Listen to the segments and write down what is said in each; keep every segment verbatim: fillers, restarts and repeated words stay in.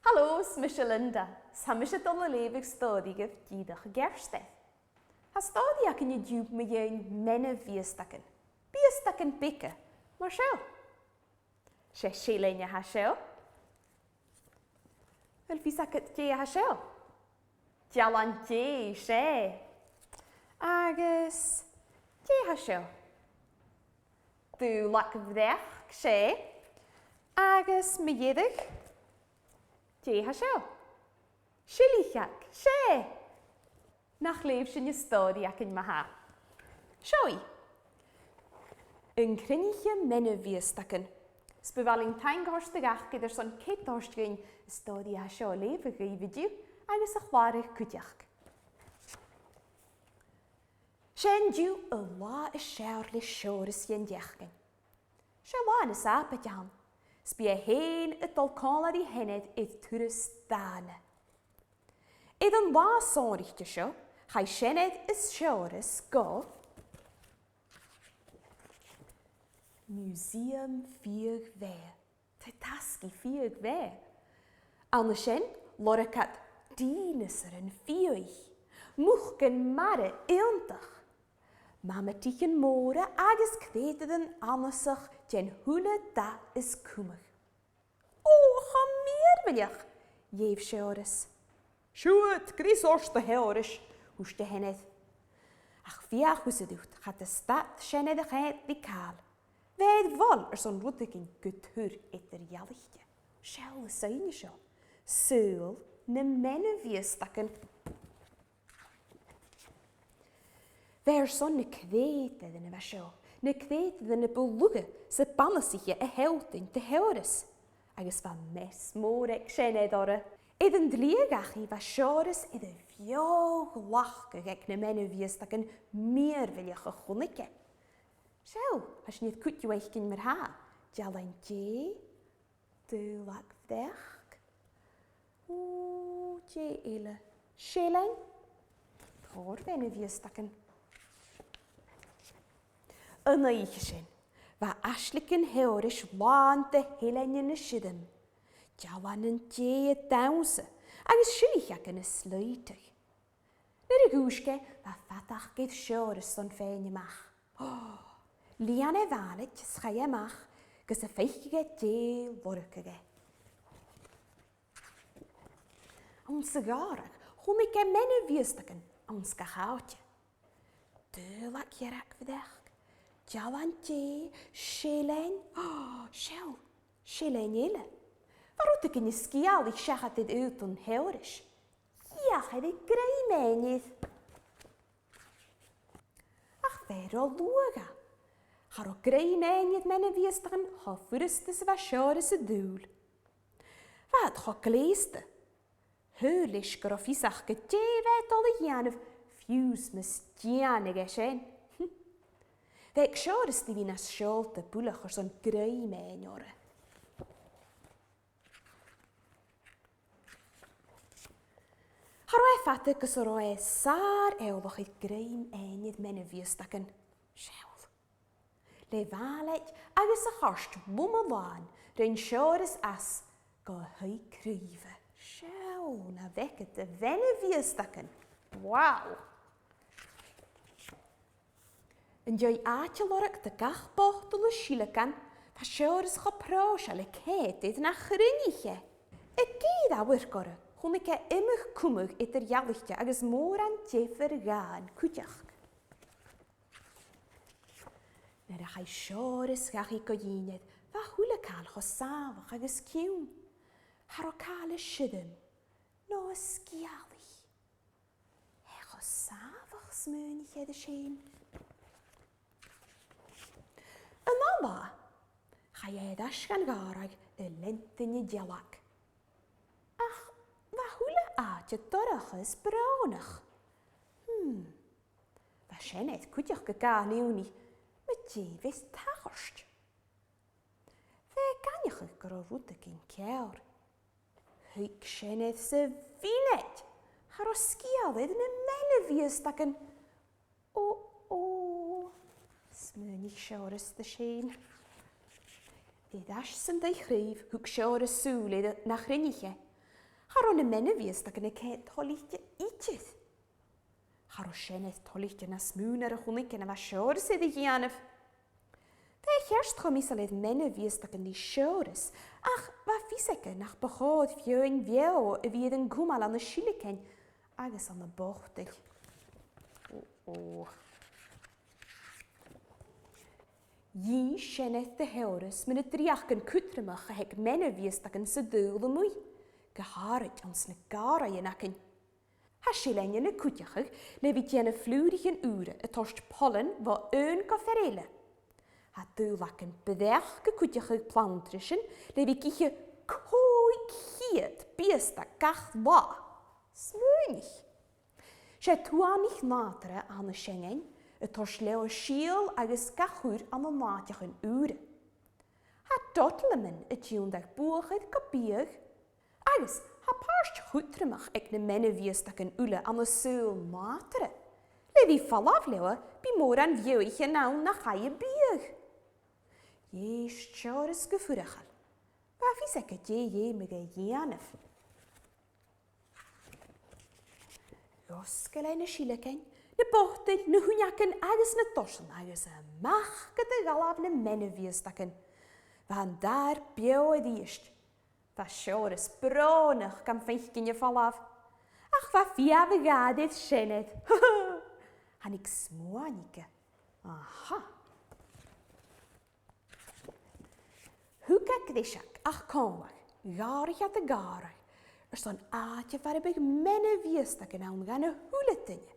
Halò, is mise Linda. Is tha mise a' dol a leughadh stòiridh dhuibh dìreach an ceartuair. Tha stòiridh againn an-diugh mu dheidhinn meanbh-bhiastagan. Biastagan beaga, mar seo. 'S e seillean a tha seo. A bheil fios agad dè a tha seo? Dealan-dè, 's e. Agus dè a tha seo? Daolag-bhreac, 's e. Agus mu dheireadh, dè a tha seo? Silidheag, 's e. Nach leugh sinn an stòiridh againn ma-thà. Seo i. An Cruinnich Meanbh-bhiastagan. 'S bu mhath leinn taing a thoirt do dh'Acair airson cead a thoirt dhuinn an stòiridh a tha seo a leughadh dhuibh an-diugh agus a chlàradh cuideachd. 'S e an-diugh an latha as fheàrr le Seòras dhen t-seachdain. 'S e latha na Sàbaid a th' ann, 's bidh e fhèin a' dol còmhla ri Seanair air turas dàna. Air an latha sònraichte seo, chaidh Seanair is Seòras gu Museum Fiadh Bheatha. Tha e tasgaidh fiadh bheatha. Ann an sin, lorg iad dìneasairean fiadhaich, mucan-mara iongantach, mamatichean mòra agus creutairean annasach den a h-uile dath is cumadh. Ò, cho mìorbhaileach! dh'èigh Seòras. Siuthad, greas ort, a Sheòrais, thuirt Seanair. Ach feuch thusa riut, cha do stad Seanair a' coimhead ri càil. Bha e air bhoil airson rudeigin gu tur eadar-dhealaichte. Seall an soidhne seo. Saoghal nam meanbh-bhiastagan. Bha e airson na creutairean a bha seo, na creutairean a bu lugha 's a b' annasaiche a shealltainn do Sheòras, agus bha meas mòr aig Seanair orra. Air an t-slighe dhachaigh bha Seòras air a bheò-ghlacadh aig na meanbh-bhiastagan mìorbhaileach a chunnaic e. Seall, tha sinn air cuid dhiubh fhaicinn mar-thà. Dealan-dè, daolag-bhreac. Ò, dè eile? Seillean. Tòrr mheanbh-bhiastagan. An oidhche sin, bha aislingean Sheòrais làn de sheilleanan is siorram, dealan-dè a' dannsa, agus silidheagan a' slaodadh. Nuair a dhùisg e, bha fadachd air Seòras son faighinn a-mach. Lìon e a' mhàileid is chaidh e a-mach gus am faiceadh e dè lorgadh e. Anns a' ghàrradh, chunnaic e meanbh-bhiastagan anns gach àite. Daolag dhearg-bhreac, dealan-dè, seillean, seall, seillean eile. Bha rudeigin a' sgiamhail seachad air aodann Sheòrais. Dh'fheuch e ri grèim fhaighinn air. Ach bha e ro luath dha. Cha robh grèim fhaighinn air meanbh-bhiastagan cho furasta 's a bha Seòras an dùil. Bha iad cho gleusta. Shaoil leis gun robh fios aca dè bha e a' dol a dhèanamh, fiù 's mus dèanadh e sin. Bha e aig Seòras ri bhith nas seòlta buileach airson grèim fhaighinn orra. Cha robh e fada gus an robh e sàr-eòlach air grèim fhaighinn air meanbh-bhiastagan. Seall. Le mhàileid agus a' chairt loma-làn, rinn Seòras às gu taigh craoibhe. Seall na bh' aige de mheanbh-bhiastagan. Wow! An dèidh àite a lorg do gach botal is sileagan, bha Seòras cho pròiseil a' coimhead air na chruinnich e. Ag iarraidh amharc orra, chunnaic e iomadh cumadh eadar-dhealaichte agus mòran diofar dhàin cuideachd. Nuair a chaidh Seòras dhachaigh gu dìnnear, bha a h-uile càil cho sàmhach agus ciùin. Cha robh càil a' siorraim, no a' sgiamhail. Tha e cho sàmhach, smaoinich e ris fhèin. An ath latha, chaidh e air ais dhan ghàrradh a' leantainn an dealaig. Ach bha a h-uile àite dorcha is brònach. Hmm. Bha Seanair cuideachd ag ràdh an-còmhnaidh, mu dè bhios a' tachairt. Bha e ag aithneachadh gun robh rudeigin ceàrr. Thuig Seanair sa mhionaid, cha robh sgeul air na meanbh-bhiastagan. Ò, ò, smaoinich Seòras ris fhèin. Air ais san taigh-chraoibh, thug Seòras sùil air na chruinnich e. Cha robh na meanbh-bhiastagan a' coimhead toilichte idir. Cha robh Seonag toilichte na smaoin air a' chunaicean a bha Seòras air a dhèanamh. Bha e cheart cho measail air meanbh-bhiastagan ri Seòras, ach bha fios aige nach bu chòir feadhainn bheò a bhith air an cumail ann an sileagan agus ann am botail. Ò, ò. Dh'inns Seonag do Sheòras mu na dreuchdan cudromach a th' aig meanbh-bhiastagan san t-saoghal a-muigh, gu h-àraid anns na gàrraidhean againn. Tha sileagan a' cuideachadh le bhith a' dèanamh flùraichean ùra a' toirt pollan bho aon gu fear eile. Tha daoine againn a' breac a' cuideachadh planntrais le bhith ag ithe còig ceud biastag gach latha. Smaoinich! 'S e tuathanaich nàdarra a th' ann an sileagan a' toirt leotha sìol agus ga chur ann an àiteachan ùra. Tha dodlaman a' tionndadh buachair gu biadh, agus tha pàirt chudromach aig na meanbh-bhiastagan uile ann an saoghal nàdarra. Le bhith a' falbh leotha, bidh mòran bheathaichean ann nach fhaigh am biadh. Dh'èist Seòras gu fuireach. Bha fios aige dè dh'fheumadh e a dhèanamh. Dh'fhosgail e na sileagan, na botail, na h-uinneagan agus na dorsan agus a-mach gu dà dhallamh nam meanbh-bhiastagan. Bha an dàrna beò a-rithist. Bha Seòras brònach gam faicinn a' falbh. Ach bha fiamh a dh'fhaodadh Seonag. Thàinig smuain thuige. Aha! Thug e greiseag ach còmhla, dh'fhairich iad a' ghàrradh airson àite far am biodh meanbh-bhiastagan ann dha na h-uile duine.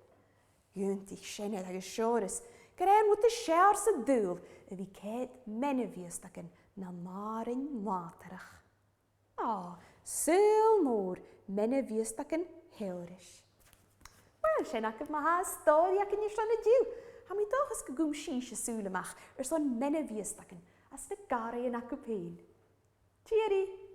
Dh'aontaich Seonag agus Seòras gur e an rud as fheàrr san t-saoghal a bhith a' coimhead meanbh-bhiastagan nan àrainn nàdarrach. Ò, saoghal mòr meanbh-bhiastagan Sheòrais. Uill, sin agaibh ma-thà an stòiridh againn airson an-diugh. Tha mi an dòchas gun cùm sibhse sùil a-mach airson meanbh-bhiastagan anns na gàrraidhean agaibh fhèin. Tìoraidh!